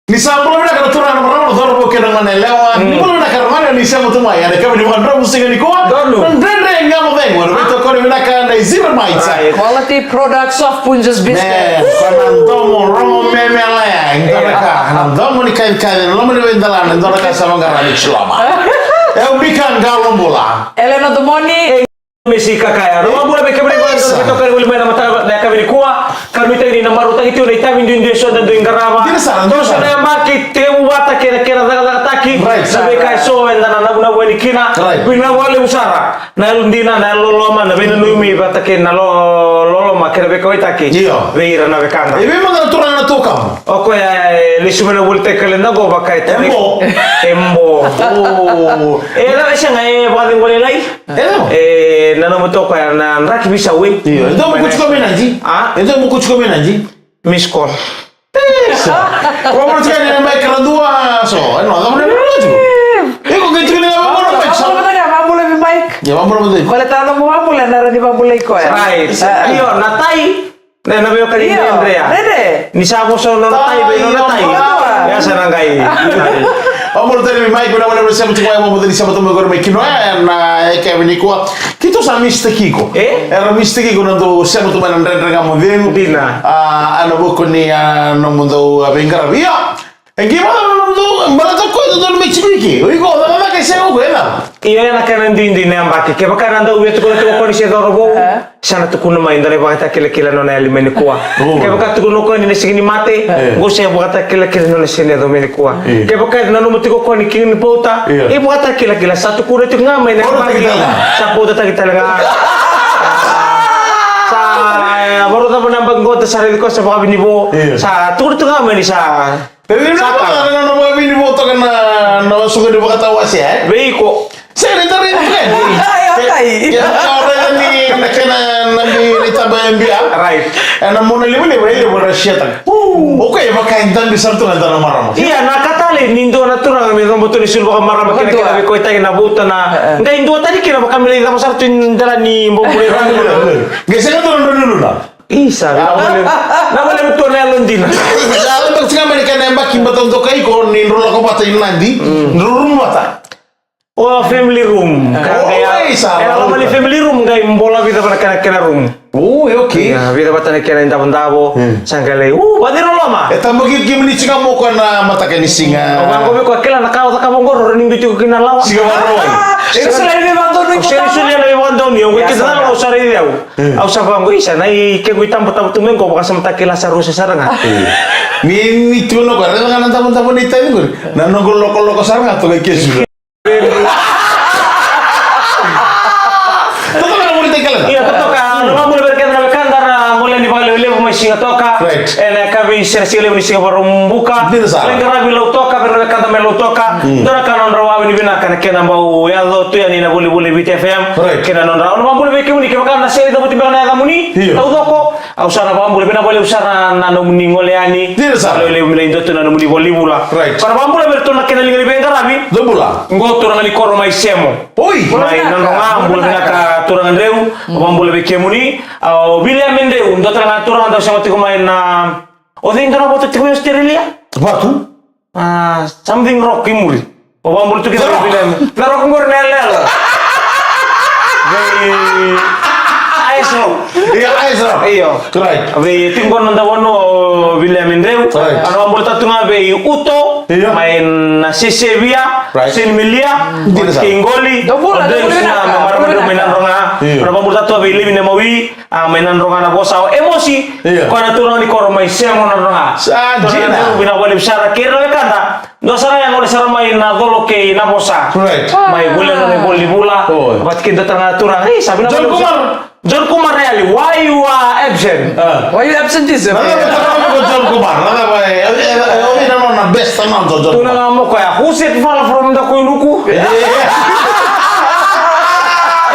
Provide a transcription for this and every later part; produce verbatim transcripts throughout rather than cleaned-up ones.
Ni sa bula vinaka na turaga, na marama, na cauravou kei na gone yalewa. Ni bula vinaka na gone, ni sema tu mai ena yakavi ni vakadromu siga nikua. Donu. Na Dredre Ga Mo Cegu, na veitokoni vinaka na Izira Maita. Quality products of Punjas Biscuit. Me, ko na domo rogo me me lea, e dua na ka, na domo ni kacikaci, na loma ni veidalana, e dua na ka sa vaqara ni tiko loma. E o Bika Qalo Bula. Elena Domoni. Mesi Kakaya. Na wabula vei kemuni vei toka ni vuli mai na mataka na yakavi nikua. Ka nuitaki ni na marautaki tiko na itavi duidui eso da dui qarava. Dina sara, dina sara. Toso na yabaki, tekivu vata kei na kena cakacakataki. Right. Na veika eso eda na navunavu yani kina. Right. Vinaka vakalevu sara. Na yalodina, na yalololoma, na veinanumi vata kei na lo-, loloma kei na veikauwaitaki. Io. Vei ira na wekada. E vei mada na turaga na tuakamu? O koya e lesu mai na volitaki kaleda qo vaka e tari. E Bo. E Bo. O. E, na, e sega, e vakacegu lailai. E, na nomu toka ya na draki visa we. Io, e dua mo kuciko mai Nadi. A? E dua mo kuciko mai Nadi. Miss call. Isa. Ko mo tika ni mai kara dua, so, e no, dua mo na dua. Iko ke tika ni mai kara dua, so. Vabula vei Mike. Ya, vabula vei Mike. Kole tano mo vabula, na rani vabula iko ya. Right. A. Io, na tai. Ne, na veiwekani ni Andrea. Dede. Ni sa vosa nona tai, vei nona tai. Ia sa na qai. Au mora tani mai, ko na wale wale sema tiko mai, au mora tani sema tiko mai, ko na mai kinoa, e na, e, Kevin, nikua. Keitou sa mistake iko. E? Era mistake iko na dou sema tiko mai na Dredre Ga Mo Cegu. Dina. A, a na vuku ni, a, nomudou, a, veiqaravi. Ia. E qai vaka na nomudou, baleta o koya e dodonu me tiko i ke. O iko, cakacaka e sega o koya, e cava? Io, e na kena duidui na yabaki. Kevaka na dau via tukuna tiko o koya ni se cauravou, sa na tukuna mai, da na vakatakilakila nona yali mai nikua. Kevaka tukuna o koya ni na sega ni mate, qo se vakatakilakila nona se na yaco mai nikua. Kevaka e nanuma tiko o koya ni kina ni bauta, e vakatakilakila, sa tukuna tiko ga mai na yabaki. Sa bautataki tale ga. Sa, e, varau cava na yabaki qo da sa raici koya sa vakavinivo. Sa tukuna tiko ga mai ni sa Vei na vaka na, na, na vavini vo toka na, na suka ni vakatawase, e? Vei iko. Sega ni tara iko, e? Ai, o tai. Ke, ke, ke, o raica ni, na kena, na bi, ni taba e bia. Right. E na mona livaliva, e levu na siataka. O koya e vaka e dabi sara tu na dua na marama. Ia, na ka tale, ni dua na turaga me coba tu ni sulu vakamarama kena, kena veikauwaitaki na vauta na. Qai dua tani kina vaka me lai cava sara tu ni dela ni bobule. Qai sega tu na dua ni luna. Isa, na vale, na vale mutu na yalodina. Sa lako tiko mai na kena yabaki, bata dokai iko ni drau lako vata i Nadi, drau rumu vata. O, family room. Ka qai, isa, e lako mai ni family room, qai bola vica vata na kena, kena room. O, e, okay. Ia, vica vata na kena idavodavo, sa qai lai, u, vaciroloma. E tabaki kemuni tiko mo ko na mataka ni siga. O, vaqo vei ko kila na ka o cakava qo, ni biuti ko kina lawa. Siga Vakarauwai. E, sa lai vei vadonu, sa lai vei vadonu, o qai kila na lawa, sa lai vei au. Au sa vaqo, isa, na ikequ itabotabo tu mai qo, vakasamataka kila sa rusa sara ga. Ni, ni tu na ko, raica ga na tabotabo ni tavi qori. Na noqu lokoloko sara ga toka i kesu. Totoka na muri te kele. Ia, totoka, na vabula vei keda na wekada ra gole ni vakalevulevu mai Sigatoka. Right. Ena yakavi se na siga levu ni siga Vakaraubuka. Dina sara. Lai qaravi Lautoka, vei na wekada mai Lautoka. Dua na ka nodra wawi ni vinaka na kena bau yaco tu yani na volivoli Viti F M. Right. Kei na nodra, au na vabula vei kemuni, kevaka na sere cavuti beka na yacamuni, io, taucoko. Au sa na vabula, vinaka vakalevu sara na nomuni gole yani. Dina sara. Levulevu me lai dua tu na nomuni volivula. Right. Au na vabula vei ratou na kena liga ni veiqaravi. Dou bula. Qo turaga ni koro mai Semo. Oi. Mai Nadroga, bula vinaka turaga Dreu. Vabula vei kemuni. A, o Viliame Dreu, dua tale ga turaga dau sema tiko mai na, o cei dua na vatu tiko mai Australia? Vatu. A, something rock i muri. O vabula tu kina vei Viliame. Na rock qori na yaloyalo. Vei Ice Rock. Ia, Ice Rock. Io. Right. Vei tiko qo na noda vanua o Viliame Dreu. Right. A na vabula tale tu ga vei Uto. Io. Mai na Sesevia. Right. Seni Melia. Dina sara. Kei Qoli. Dou bula, o Dreu, dou bula, na, dou bula, marama Dreu mai Nadroga. Io. A na vabula tale tu ga vei Levi na Mawi. A, mai Nadroga na vosa o Emosi. Io. Ko na turaga ni koro mai Semo Nadroga. Sa dina. Vinaka vakalevu sara kei ira na wekada. Dua sara ya gole sara mai na colo kei na vosa. Right. Mai vuli na nona volivula. Oi. Vata kei dua tale ga na turaga. Ei, sa vinaka vakalevu sara. John Kumar. John Kumar Reali, why you are absent? A. Why you absenteeism? Na cava e tara mai ko John Kumar? Na cava e, e, e, e, o cei na nona best announcer o John Kumar? Tu na ga mo koya, who said fala from the Koiluku? E. E,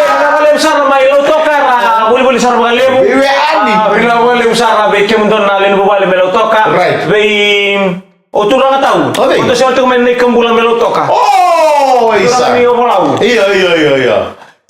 vinaka vakalevu sara mai Lautoka, ra volivoli sara vakalevu. Iwe ani. A, vinaka vakalevu sara vei kemudou na lewe ni vuvale mai Lautoka. Right. Vei o turaga tau. O cei? O tou sema tiko mai na Ikabula mai Lautoka. O, isa. Turaga ni Ovalau. Io, io, io, io.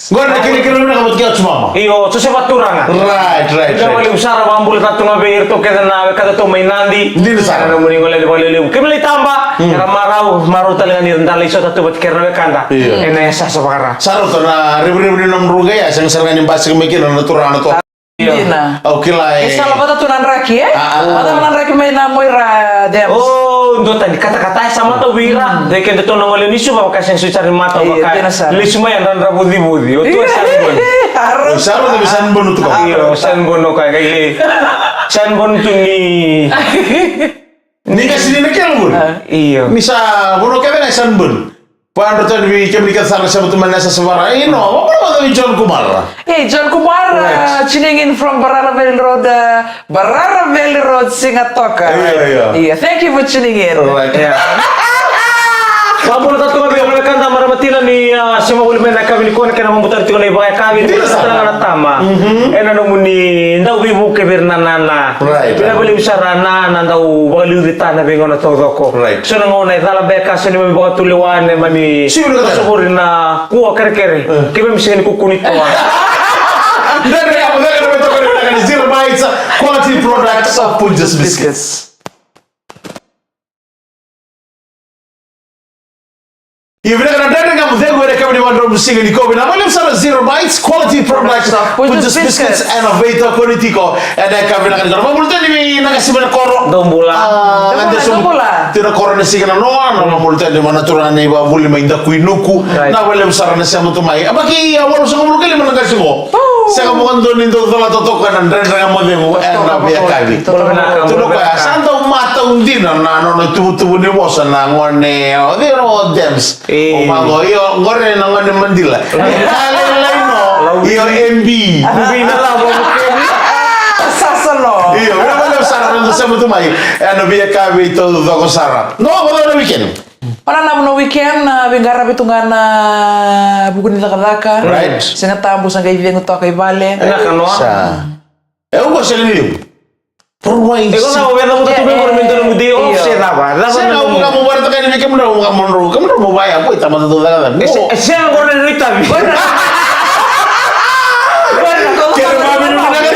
Qori na kena kena vinaka vata kei Atu Mama. Io, Josefa Turaga. Right, right, right. Vakalevu sara, vakabula tale tu ga vei iratou kece na wekada tu mai Nadi. Dina sara. Na nomuni gole ni vakalevu. Keimami lai taba, era marau, marau tale ga ni da lai sota tu vata kei ira na wekada. Io. Ena yasayasa vaka-Ra. Sa rauta na revurevu ni nomudrau qai, a sega sara ga ni basika mai kina na turaga na toka. Io. Dina. Au kila e. E sala vata tu na draki, e? A, a. Vata na draki mai na moira, Dems. O, dua tani katakata e sa matau vei ira. De keda tu na gole ni Suva, vaka sega soti sara ni matau, io, vaka. Dina sara. Lesu mai a dradra vucivuci. O tu e sunburn. Aro. O sa rauta me sunburn tu ka. Io, sunburn o ka, ka ile. Sunburn tu ni. Ni ka sini na kela vuri. Io. Ni sa vono keve na sunburn. Padra tani vei kemuni kece sara na sema tu mai na yasayasa vaka-Ra. E, no, vakabula vata vei John Kumar. Hey, John Kumar, right, uh, tuning in from Barara Valley Road, uh, Barara Valley Road, Sigatoka. Io, io. Io, thank you for tuning in. Right. Yeah. Vakabula tale tu ga vei ira na wekada, marama tina ni, uh, sema voli mai na yakavi nikua ena kena vakabutaki tiko na ivakayakavi. Dina sara. Tale ga na tama. Mhm. Ena nomuni dau veivuke vei ira na nana. Right. Vinaka vakalevu sara na, na dau vakaliuci tale na veigauna taucoko. Right. So na gauna e cala beka, so ni mami vakatulewa, neimami. Sure. Vosovori na kua kerekere. Eh. Keimami sega ni kukuni toa. Dredre Ga Mo Cegu, na veitokoni vinaka ni Zero Bites, quality products of Punjas Biscuits. Io, vinaka na Dredre Ga Mo Cegu ena yakavi ni vakadromu siga nikua. Vinaka vakalevu sara Zero Bites, quality products, Punjas Biscuits, ena veitokoni tiko ena yakavi vinaka nikua. Vakabula tale vei na qase mai na koro. Dou bula. Ah, dou bula, dou bula. Tiko na koro ena siga nanoa, na vakabula tale vei na turaga na ivakavuvuli mai Dakuinuku. Right. Vinaka vakalevu sara na sema tu mai. Yabaki, ah, walusagavulu ka lima na qase qo. Sega vakadua ni dau cola totoka na Dredre Ga Mo Cegu ena veiyakavi. Totoka, totoka. Tukuna o koya, sa dau matau dina na nona ituvatuva ni vosa na gone, o cei, o Dems. E. O Mago, io, qori na gone madila. E lailai no, io, M B. Vei na lavo, vei na lavo. Sasalo. Io, vinaka vakalevu sara na noda sema tu mai ena veiyakavi taucoko sara. No, vakacava na weekend? O na nomu na weekend, na veiqaravi tu ga ena vuku ni cakacaka. Right. Siga Tabu sa qai cegu toka i vale. Vinaka noa. Sa. E, au qo sega ni cegu. Porowai. E, qo na o vei na muka tu vei qori me dua na muka day off se cava. Cava na muka. Sega, au vaka mo vara toka ni vei kemudrau, vaka mo drau. Kemudrau mo vaya, ko i tamata tu cakacaka. E, se, e, sega qori na itavi. Kere vavinavinaka tale.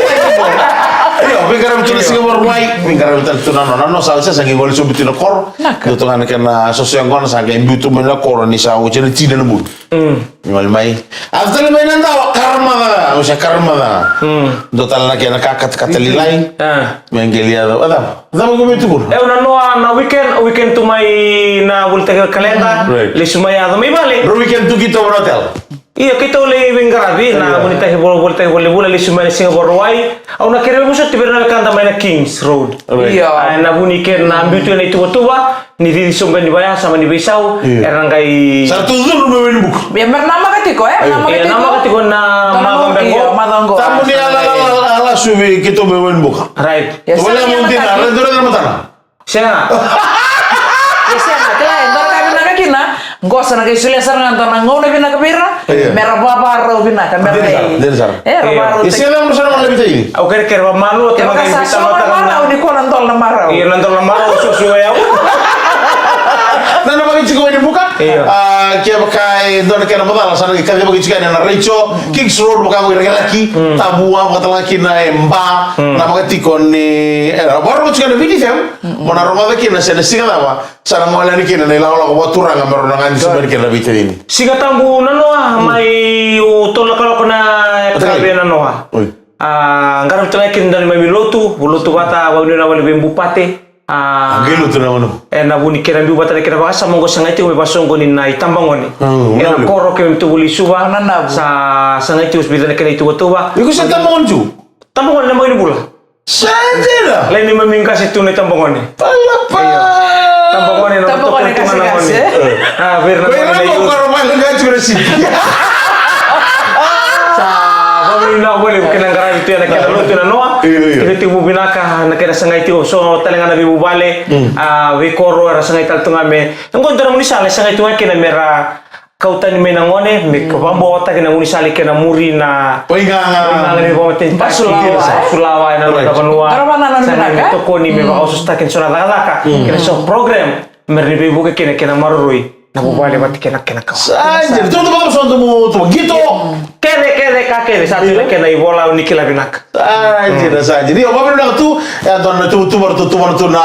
Io, veiqaravi tu na siga Porowai. Veiqaravi tale tu na no, na no sa, sa, sa qai gole sobu tu na koro. Naka. Dua tu ga na kena soso yaqona sa qai biu tu mai na koro ni sa oti na tina na bulu. Mm. Ni gole mai. A tale mai na dawa, karamaca ga, au se karamaca ga. Mm. Dua tale na kena ka katakata lailai. Ah. Me qai lia cava, cava, cava ko me tukuna. E, au na noa na weekend, weekend tu mai na volitaki kaleda. Right. Lesu mai yaco mai vale. Rau weekend tu keitou na hotel. Io, keitou lai veiqaravi, na volitaki vo-, volitaki volivula, lesu mai na siga Vakarauwai. Au na kerea vosoti vei ira na wekada mai na Kings Road. Right. Io. A, ena vuku ni kena biu tu na ituvatuva, ni cici sobu yani vaya, sa mani veisau, io, era qai. Sa tu curu mai Wainibuka. Ia, mera namaka tiko, e? Io. Namaka tiko. Io, namaka tiko na macawa qo. Io, macawa qo. Tabu ni a la, la, la, la, la, suvi keitou mai Wainibuka. Right. Ia, sa na matana. Sega. Ia, sega, kila, e dua na ka vinaka kina, qo sa na qai solia sara ga dua na gauna vinaka vei ira, io, mera vavarau vinaka, mera qai. Dina sara, dina sara. E, ra vakarau. Ia, sega, mera sara ga na vita ini. Au kerekere vakamalua, kevaka sa so na marau, ni ko na dola na marau. Ia, na dola na marau, so, so, e au. Na, na vaka tiko Wainibuka. Io. A, kevaka e dua na kena macala, sa na qai kacivaki tiko yani na Raico, Kings Road, vaka qo i Rakiraki, Tavua, vaka tale ga kina e Ba, na vaka tiko ni, e, vakarau tiko na V T F M, mo na rogoca kina se na siga cava, sa na gole yani kina na ilakolako vakaturaga me rau na gade sobu yani kina na veitacini. Siga Tabu nanoa, mai u tolu na kaloko na yakavi nanoa. Oi. A, qaravi tale ga kina na neimami lotu, lotu vata, vakanuinui na vale vei Bupate. A, qai lotu na gauna. E, na vu ni kena biu vata na kena vakasama qo sa qai tiko me vakasoqoni na itabagone. A, e na koro keimami tu voli i Suva. Sa, sa qai tiko vica na kena ituvatuva. Iko sa tabagone tu? Tabagone na mai ni bula. Sa dina. Lai ni mami qase tu na itabagone. Palapala. Io. Tabagone na tabagone tu na gone. A, vei ira na gone na youth. Ko ira ko koro mai na qase na sipi. Sa, vavinavinaka voli kena qaravi tu ya na kena lotu nanoa. Io, io. Kena tekivu vinaka, na kena sa qai tiko so tale ga na veivuvale. A, veikoro era sa qai tale tu ga me. Qo dua na gaunisala sa qai tu ga kina mera kau tani mai na gone, me ka vakabobotaki na gaunisala kei na muri na. Oi ga ga. Oi ga ga ni vakamateni. Basulawa. Basulawa, ena noda vanua. Sa qai me tokoni, me vakaososotaki na so na cakacaka. Kei na so program. Mera ni veivuke kina kei na maroroi. Na vuvale vata kei na kena kawa. Sa dina, tu, tu, tu, tu, tu, tu, qito. Sa tu na kena ivola, au ni kila vinaka. Ah, dina sa dina. Io, vakavinavinaka tu, e, dua na tuvatuva ratou tuvana tu na,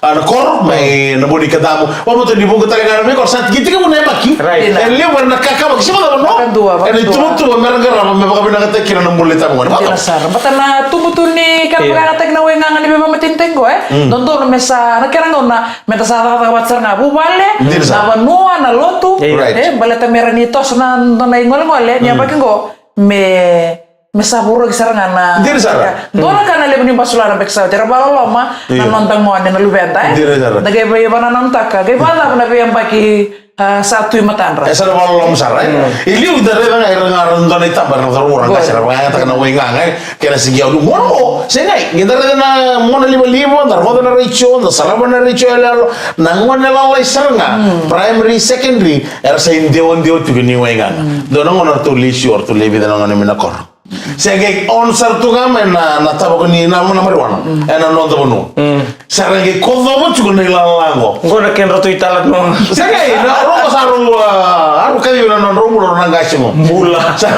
a, na koro mai na Vunikadamu. Vakamatau ni vuqa tale ga na veikoro sa tiki tiki vuna yabaki. Right. E levu era na kakavaki, se vakacava no? Vakadua, e na vakadua. Ituvatuva me ra qarava me vakavinakataki kina na bula ni tabagone. Dina sara. Baleta na tubu tu ni ka, io, vakayagataki na waigaga ni veivakamatenitaki qo, e? Mm. Dodonu me sa, na kena gauna, me da sa cakacaka vata sara ga vuvale, dina sara, na vanua, na lotu. Right. E, baleta me ra ni toso na dua na igolegole ni, mm, yabaki qo. Me, me sa voroki sara ga na, dina sara, dua na ka na levu ni basulawa na beka sa oti, era vakaloloma na, io, noda gone na luveda, e? Dina sara. Da qai vei, vakanananutaka, qai vakacava na veiyabaki, a, sa tu i matadra. E sa na vakaloloma sara, e? Mm. I liu da raica ga era ga ra dua na itaba era na cauravou ra qase, era vakayagataka na waigaga, e? Kena sigi au ni mono, se qai, qai da raica na mona livaliva, da rogoca na retio, da sarava na retio yaloyalo, na gone lalai sara ga, mm, primary, secondary, era sa idewadewa tiko ni waigaga. Mm. Dua na gauna ratou lesi, o ratou lewe vica na gone mai na koro. Se qai on sara tu ga mai na, na tavako ni na, na marijuana. Mm. E na noda vanua. Mm. Sa ra qai kocova tiko na ilala qo. Qo na kedratou itala no. Se qai, na rau sa rau, a, rau kacivi na nodrau bula, rau na qase qo. Bula. Sa-,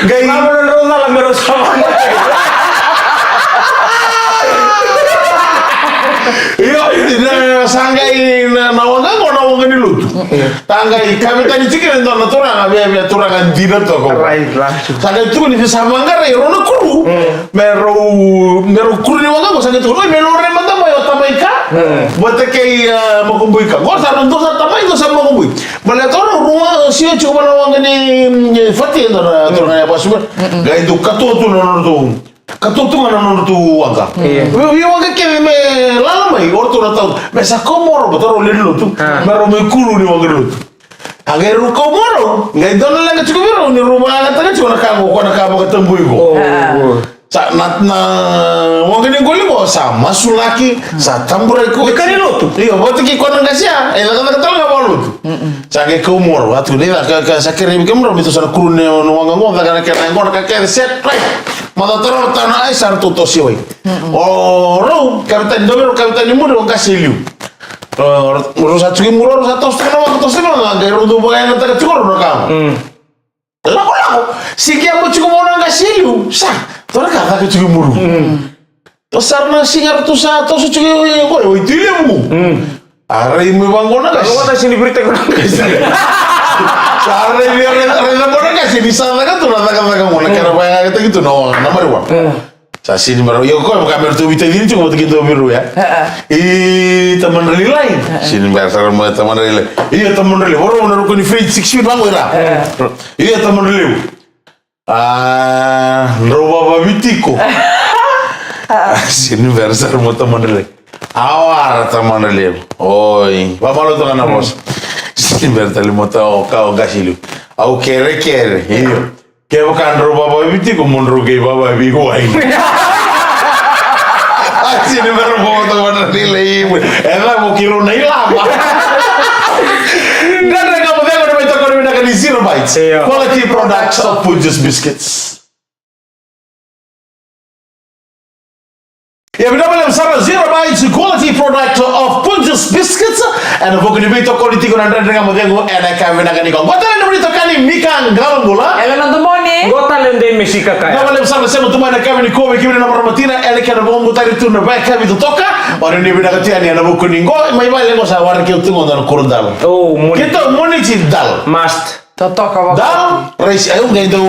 qai. Io, na, sa qai na, na waqa qo na waqa ni lotu. Sa qai kavetani tiko e dua na turaga, via, via turaga dina toka. Right, right. Sa qai tukuni ni sa vaqarai e rau na kuru. Mm. Me rau, me rau kuru ni waqa qo, sa qai tukuni, oi, me laurai mada mai o Tamaika. Mm. Vata kei, a, Makubuika. Qo sa rau dua sa Tamai, dua sa Makubui. Baleta o rau rua sio tiko vua na waqa ni, ni Fati, e dua na turaga ya vasu. Mm-mm. Qai dau katoa tu na nodratou. Katoa tu ga na nodratou waqa. Io. Vei, veiwaqa kece me lala mai, o ratou na tau. Me sa kau moro, baleta rau lewe ni lotu. A. Me rau mai kuru ni waqa ni lotu. A qai rau kau moro, qai dua na leqa tiko vei rau, ni rau vakayagataka tiko na ka qo, ko na ka vakatabui qo. O. A. Sa na, na waqa ni qoli qo, sa masulaki, sa taburaki ko. Ni ka ni lotu. Io, vata kei ko na qase ya, e cakacaka tale ga vakalotu. Mm-mm. Sa qai kau moro, a tukuna, ni caka, ka, sa kerei kemudrau, me tou sa na kuru ni, ni waqa qo, caka na kena qo, na ka kece, set, right. Mada tara, tara na ai, sa ratou toso i wai. Mm-mm. O rau, kavetani, dua vei rau kavetani muri, o qase i liu. O rau sa tiko i muri, o rau sa toso tiko na waqa, toso tiko na waqa, qai rau dau vakayagataka tiko rau na ka. Mm. Lakolako, se qai yaco tiko vua na qase i liu, sa, dua na ka caka tiko i muri. Mm. Toso sara na siga ratou sa toso tiko i, i, i, i Tui Levu. Mm. A rai mai vaqo na qase. Sa rai, rai, rai, rai vaqo na qase, ni sa caka tu na cakacaka qo, na kena vakayagataki tu na, na marijuana. Mm. Sa sini mera, io, ko vaka mera tu vita dini tiko vata kei dua vei rau ya. A, a. I Tamadrailai. A, a. Sini mera sara mai Tamadrailai. Io, Tamadrailai. Voro na ruku ni fridge six feet vaqo ira. A, a. Io, Tamadrailai. A, drau vavavitiko. Sini bera sara mo Tamadrailai. Awara Tamadrailai. Oi, vamalo toka na vosa. Sini bera tale mo ta o ka o qase i liu. Au kerekere, io. Kevaka drau vavavitiko mo drau qai vavavi wai. Sini bera mo Tamadrailai. E na mo kiro na ilava. Dredre Ga Mo Cegu, na veitokoni vinaka ni Zero Bites. Io. Quality products of Punjas Biscuits. Ia, vinaka vakalevu sara, Zero Bites, quality product of Punjas Biscuits. Ena vuku ni veitokoni tiko na Dredre Ga Mo Cegu ena yakavi vinaka nikua. Qo tale na nomuni itokani Mika Qalobula. Elena Domoni. Qo tale o Dei Mesi Kakaya. Vinaka vakalevu sara na sema tu mai ena yakavi nikua, vei kemuni na marama tina, ena kena vakabutari tu na veiyakavi totoka. O ni vinaka tu yani ena vuku ni qo, mai vale qo sa waraki au tu qo na kuro dalo. O, moni. Keitou moni ti dal. Must. Totoka vaka. Dal, raisi, au qai dau,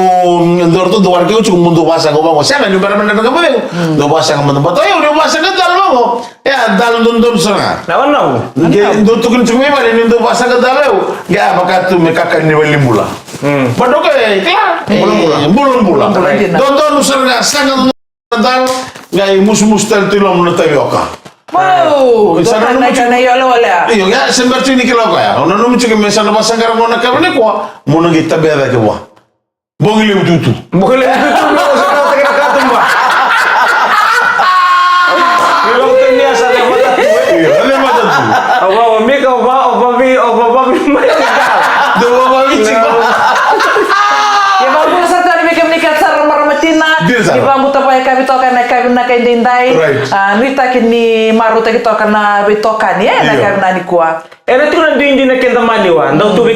dau ratou dau waraki au tiko mo dau vasaqa vaqo. Sega, niu bera mada na Dredre Ga Mo Cegu. Mm. Dau vasaqa mada, baleta au niu vasaqa dal vaqo. E a dal dodonu sara ga. Na vanau. Qai dau tukuni tiko mai vale niu dau vasaqa dal au. Qai a vaka tu me kakana ni valenibula. Mm. Baleta o koya, e, kila. Bulabula. E, bulabula. Bulabula dina. Dodonu sara ga, saqa dodonu. Dal, qai musumusu tale tu i loma na tavioka. Wow, e, sa nanuma tiko na iolewale. Io, ia, se bera tiko ni kila o koya. Au nanuma tiko me sa na vasaqara mo na kava nikua, mo na qai tabea cake vua. Bogi levu tutu. Bogi levu tutu, me sa na teke na katuba. Ni lako tani a sa na vata tu, e? Io, na vata tu. Au va, au va, Mika, au va, au va, vi, au va, va, vi, mai. Dou va, va, vi, tiko. Ia, vakabula sara tale vei kemuni kece sara na marama tina. Dina sara. Ni vakabauta vakayakavi toka ena yakavi vinaka edaidai. Right. A, nuitaki ni marautaki toka na veitokani, e, na yakavi vinaka nikua. Era tiko na duidui na keda maliwa. Dau tu vei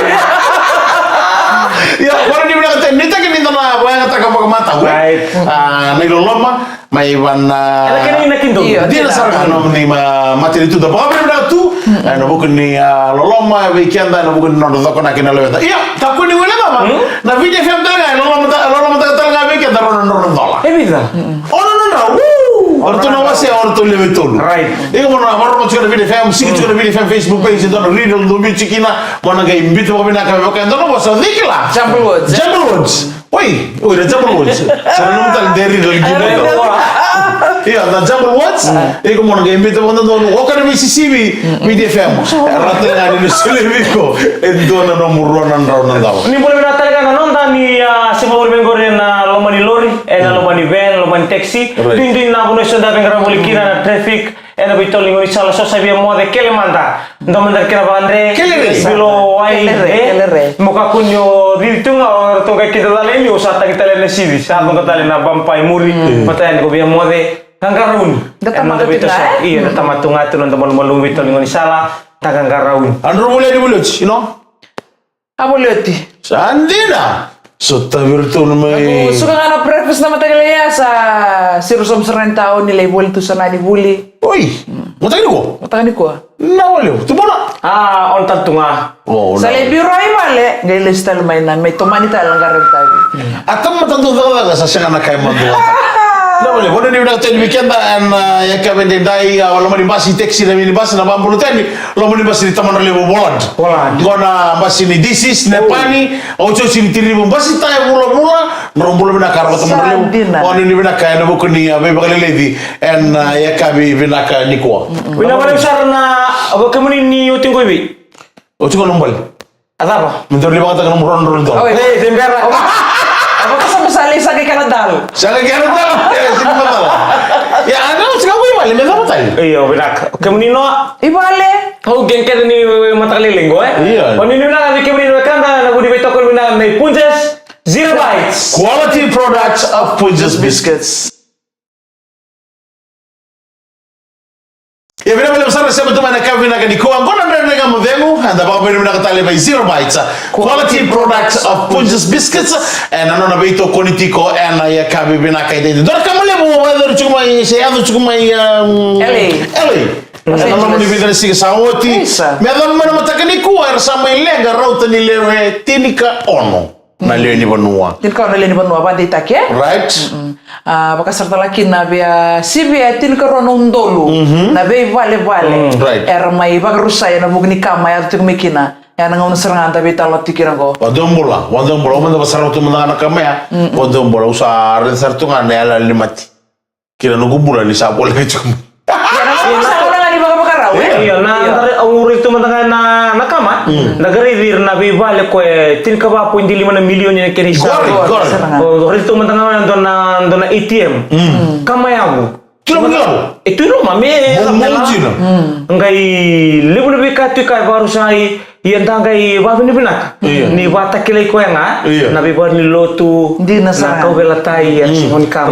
Ia, vakanuinui vinaka tale, nuitaki ni da na vakayagataka vakamatau, e? Right. A, na iloloma, mai vana. Ena kena inaki donu. Io, dina sara ga na nomuni ma-, matanitu da vakavinavinaka tu, ena vuku ni, a, loloma vei keda, ena vuku ni nodra cokonaki na lewena. Ia, kakua ni guilecava. Na Viti F M tale ga, e lolomataka, lolomataka tale ga vei keda rau na drau na dola. E vica? Ono na drau, woo! O ratou na wasea, o ratou lewe tolu. Right. Iko mo na vakarorogo tiko na Viti F M, siki tiko na Viti F M Facebook page, dua na riddle, dua biu tiko kina, mo na qai biuta vakavinaka, me vaka e dua na vosa, cikila. Jumble words, e? Jumble words. Oi, oi, na jumble words. Sa na nomu tale de riddle, riddle. Io, na jumble words. Iko mo na qai biuta vakadodonu, o ka na veisisivi, Viti F M. Rata ga ni na solia vei iko e dua na nomu rua na drau na dola. Ni bula vinaka tale ga na noda ni, a, sivauri mai qori ena loma ni lori, ena loma ni van, loma ni taxi. Right. Duidui na vanua eso da veiqaravi voli kina, na traffic, ena veitolo ni gaunisala, so sa via moce, kele mada. Dua mada na kena vakadre. Kele re. Bilo wai, kele re, e? Kele re. Mo kakua ni o cici tu ga, o ratou qai kida cala i liu, o sa tagi tale na sivi, sa coqa tale na bumper i muri. Matai ni ko via moce, qaqarauni. Da tamata tu ga, e? Io, da tamata tu ga tu na noda malumalumu veitolo ni gaunisala, da qaqarauni. A drau voli yani voli oti, you know? A voli oti. Sa dina. So tavi iratou na mai. Au suka ga na breakfast na mataka lailai ya, sa siro sobu sara ga ni taoni, lai voli tu sa na ni vuli. Oi. Mataka nikua? Mataka nikua. Na voli, tu bona? A, on tale tu ga. O, sa na lai voli. Biu rawa i vale, qai lesu tale mai na, mai tomani tale na qaravi tavi. A tamata dau cakacaka sa sega na ka e madua. Na vale, vakanuinui vinaka tale vei keda ena, a, yakavi edaidai, a, loma ni basi, taxi, na minibasi, na vabulu tani, loma ni basi ni Tamadra Levu Volad. Volad. Qo na basi ni D Cs, Nepani, otioti ni Tinivu, basi taya vulavula, na drau bula vinaka, rau Tamadra Levu. Sa dina. Vakanuinui vinaka ena vuku ni, a, veivakaleleci ena, a, yakavi vinaka nikua. Vinaka vakalevu sara na, a, vakemuni ni oti qo i vei? Oti qo na bale. A cava? Me daru lai vakayagataka nomu rua na drau na dola. Oi. Ei, se bera. A vakasama sa lai saqa i kena dal. Saqa i kena dal. E, sega ni macala. Ia, a na, sega ni vale, me cava tale? Io, vinaka. Kemuni Noa? I vale. Au qai kece ni mataka lailai qo, e? Io. Vakanuinui vinaka vei kemuni na wekada, na vuni veitokoni vinaka mai Punjas, Zero Bites. Quality products of Punjas Biscuits. Ia, vinaka vakalevu sara, sema tu mai na yakavi vinaka nikua. Qo na Dredre Ga Mo Cegu, eda vakavinavinaka tale vei Zero Bites, a, quality products of Punjas Biscuits, ena nona veitokoni tiko ena yakavi vinaka edaidai. Dua na kama levu, e yaco tiko mai, se yaco tiko mai, um, L A. L A. Ena loma ni vica na siga sa oti. Isa. Me yacova mai na mataka nikua, era sa mai leqa rauta ni lewe tinikaono na lewe ni vanua. Tinikaono na lewe ni vanua, vakadeitaki, e? Right. Mm-mm. A, vaka sara tale ga kina via sivia e tinikarua na udolu na veivalevale. Mm, right. Era mai vakarusai ena vuku ni kama e yaco tiko mai kina. Ena gauna sara ga da veitalanoa tiko kina qo. Vakadua bula, vakadua bula, au mada vakasarava tu mada ga na kama ya. Mm-mm. Vakadua bula, au sa raica sara tu ga na yalayala ni mate. Kina noqu bula ni sa voleka tiko mai. Ia, na noqu sa voleka ni vakavakarau, e? Io, na, au raica tu mada ga na, na kama. Mm. Na qai raici ira na veivale ko e tinikava poidi lima na milioni na kena isau. Qori, qori. Sa na ga. O, raica tu mada ga na dua na, dua na A T M. Mm. Kama yavu. Kila mo yavu. E tu i loma, me, mo, mo dina. Mm. Qai levu na veika tu i ka e vakarusai, Ia da qai vakavinavinaka ni vakatakilai koya ga na veivale ni lotu, na kauveilatai, era sega ni kama.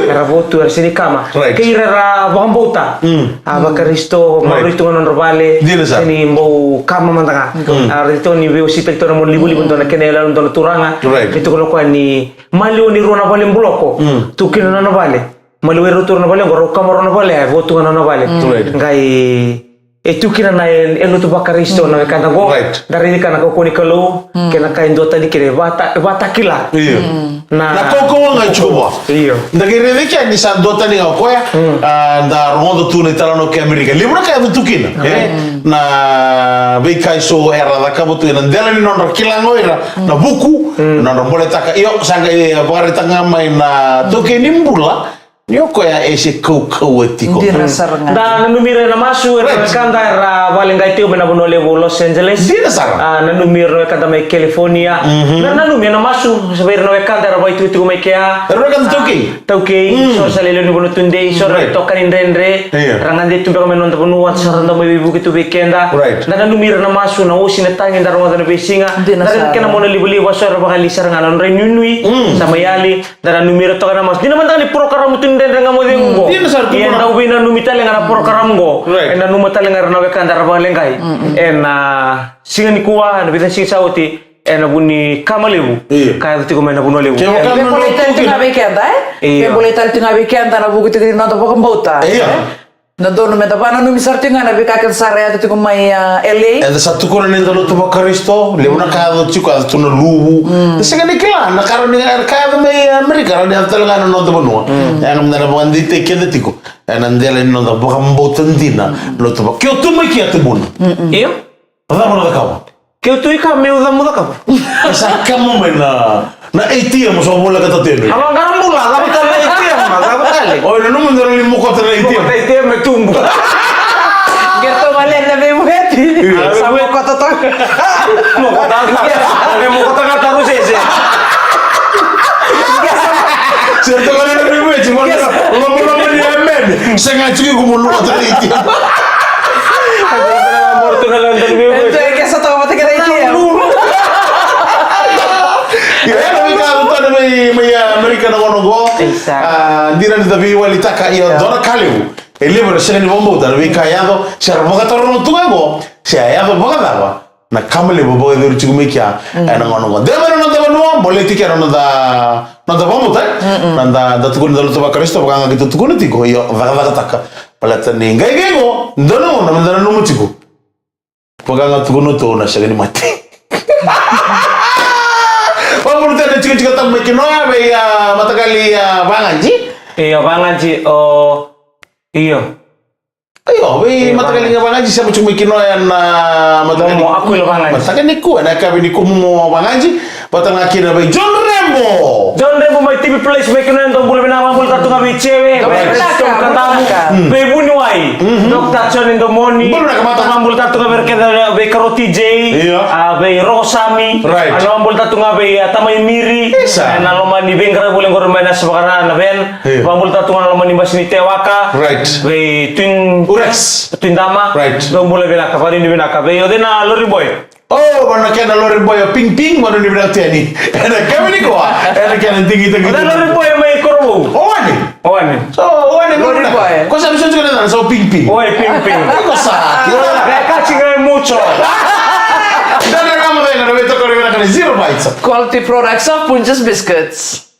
Era votu, era sega ni kama. Kei ira era vakabauta a vaKarisito, maroroi tu ga na nodra vale, sega ni bau kama mada ga. A raica tu ni veiwasei tale tu na monalivaliva, dua na kena iyaloyalo, dua na turaga e tukuna o koya ni maliwa ni rua na vale buloko tu kina na nona vale. Maliwai rau tu rau na vale oqo, rau kama rau na vale, e vo tu ga na nona vale. Qai e tu kina na e, e lotu vaKarisito na wekada oqo. Da raica na kaukauwa ni Kalou kei na ka e duatani kina, e vata, e vatakila. Na kaukauwa ga e tiko vua. Io. Da qai raica kina ni sa duatani ga o koya. Da rogoca tu na italanoa kei Amerika, levu na ka e yaco tu kina. Na veika eso era cakava tu ena dela ni nodra kila ga o ira na vuku, na nodra boletaka. Io, sa qai vakaraitaka ga mai na taukei ni bula ni o koya e se kaukauwa tiko. Dina sara ga. Da nanumi ira ena masu, era na wekada era vakaleqai tiko mai na vanua levu o Los Angeles. Dina sara. A, nanumi ira na wekada mai California. Na nanumi ena masu, sa vei ira na wekada era vakaitikotiko mai kea. Era wekada taukei. Taukei, so era sa lewe ni vanua tudei, so era itokani dredre. Era gade tu beka mai na noda vanua, sa ra dau mai veivuke tu vei keda. Da nanumi ira ena masu, na osi na tagi da rogoca na veisiga. Da raica na kena monalivaliva, so era vakali sara ga na nodra inuinui. Sa mai yali. Da nanumi ira toka ena masu. Dina mada ga ni porokaramu tu ni Dredre Ga Mo Cegu qo. Dina sara tu. Ia na dau veinanumi tale ga na porokaramu qo. E nanuma tale ga ira na wekada era vakaleqai ena siga nikua, ena vica na siga sa oti, ena vuku ni kama levu ka yaco tiko mai na vanua levu. Veibolei tale tu ga vei keda, e? Veibolei tale tu ga vei keda ena vuku tiko ni noda vakabauta. Dodonu meda vakananumi sara tiko ga na veika kece sara e yaco tiko mai, a, L A. Eda sa tukuna ni da lotu vaKarisito, levu na ka yaco tiko, yaco tu na luvu. Sega ni kila na ka rawa ni ka yaco mai Amerika, rawa ni yaco tale ga na noda vanua. Ia ga meda na vakadeitaki keda tiko ena dela ni noda vakabauta dina, lotu va. Ke o tu mai kea, tubuna. Io. Cava na cakava? Keu tu i ka meu camu cakava. Sa kama mai na, na A T M, sa voleka tatu yani. A vaqara bula, cava tale na A T M, cava tale? O, nanuma ni rawa ni mokota na A T M. Mokota A T M e tubu. Qerto vale na veivueti. Sa mokota toka. Mokota toka. E mokota ga taru sese. Sa toka na veivueti, mo na lomalomo ni amen. Sega tiko mo lomalomo na A T M. Ia, na veika e yaco tale mai, mai Amerika na gauna oqo. Dina ni da veiwalitaka, ia, dua na ka levu. E levu era sega ni vakabauta na veika e yaco, se ra vakataroga tu ga oqo, se a yaco vakacava na kama levu vakayacori tiko mai kea ena gauna oqo. De mai na noda vanua, bolei tiko na noda, noda vakabauta, e? Na da, da tukuna da lotu vaKarisito, vaka ga keitou tukuna tiko, io, cakacakataka. Baleta ni qai qai qo, dua na gauna meda nanuma tiko. Vaka ga tukuna tu na sega ni mate. Vakabula tale na tikotiko tabu mai Kinoya vei, a, mataqali, a, Vagaji. Io, Vagaji, o, io. Io, vei mataqali ga Vagaji, sema tiko mai Kinoya na mataqali. Momo Akuila Vagaji. Mataka nikua, na yakavi nikua, Momo Vagaji. Vata ga kina vei John Rembo. John Rembo mai T V Place, mai Kinoya, dou bula vinaka, vakabula tale tu ga vei Jewe, vei Stone Kadamu, vei Vuniwai, Doctor John Domoni. Bula vinaka, mata. Vakabula tale tu ga vei ira kece, vei Karoti J, a, vei Rokosami. Right. A, na vakabula tale tu ga vei, a, Tamai Miri. Isa. E, na loma ni veiqaravi voli qori mai na Savakara na Ven. Io. Vakabula tale tu ga na loma ni basi ni Tewaka. Right. Vei Twin Urex. Twin Dama. Right. Dou bula vinaka, vakanuinui vinaka. Vei o cei na Lori Boy. O, vaka na kena Lori Boy o Ping Ping, vakanuinui vinaka tu yani. Ena yakavi nikua, ena kena digitaki. O cei na Lori Boy mai Korovou? O Wane. O Wane. So, o Wane, Lori Boy. Ko sa visa tiko na yacana, sa o Ping Ping. Oi, Ping Ping. Ko sa. E kasi ga e mucho. Dredre Ga Mo Cegu, na veitokoni vinaka ni Zero Bites. Quality products of Punjas Biscuits.